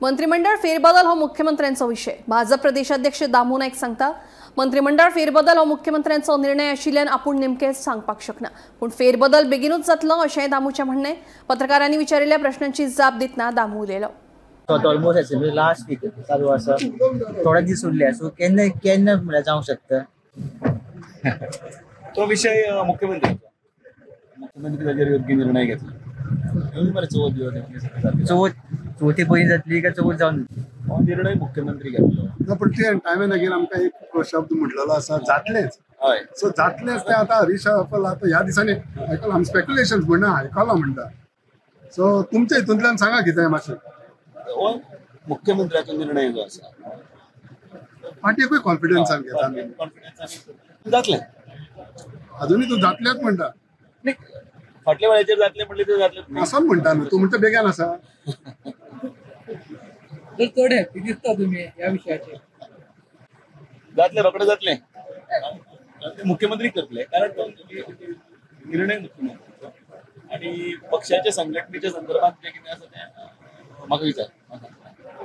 मंत्रिमंडळ फेरबदल हो मुख्यमंत्र्यांचो विशय। भाजप प्रदेशाध्यक्ष दामू नायक सांगता मंत्रिमंडळ फेरबदल हो मुख्यमंत्र्यांचो निर्णय आशिल्ल्यान आपूण नेमकें सांगपाक शकना, पूण फेरबदल बेगीनूच जातलो अशें दामूचें म्हणणें। पत्रकारांनी विचारिल्ल्या प्रश्नांची जाप दितना दामू उलयलो। ऑलमोस्ट असेंब्ली लास्ट वीक चालू आसा, थोडे दीस उरले, सो केन्ना केन्ना म्हळ्यार जावंक शकता तो विशय मुख्यमंत्र्यांचो। मुख्यमंत्री ताजेर योग्य निर्णय घेतलो। मरे चवथ दिवस चवथ चवथी पयलीं जातली काय चवथ जावन हो निर्णय मुख्यमंत्री घेतलो ना, पण ते टायमेन अगेन आमकां एक शब्द म्हटलेलो आसा जातलेच। हय, सो जातलेच ते आतां हरीश आतां ह्या दिसांनी आयकलां आमी स्पेक्युलेशन म्हणना आयकलां म्हणटा, सो तुमच्या हितूंतल्यान सांगा कितें मातशें। हो मुख्यमंत्र्याचो निर्णय जो आसा पार्टीकूय कॉन्फिडन्सान घेता, कॉन्फिडन्सान जातलें। अजुनूय तूं जातलेच म्हणटा, फाटल्या वेळाचेर जातलें म्हणलें ते जातलें असो म्हणटा न्हू तूं, म्हणटा बेगीन आसा। चड हॅपी दिसता तुमी ह्या विशयाचेर। जातलें, रोखडें जातलें, मुख्यमंत्री करतले, कारण तो निर्णय मुख्यमंत्र्याचो आनी पक्षाच्या संघटनेच्या संदर्भात जें कितें आसा तें म्हाका विचार।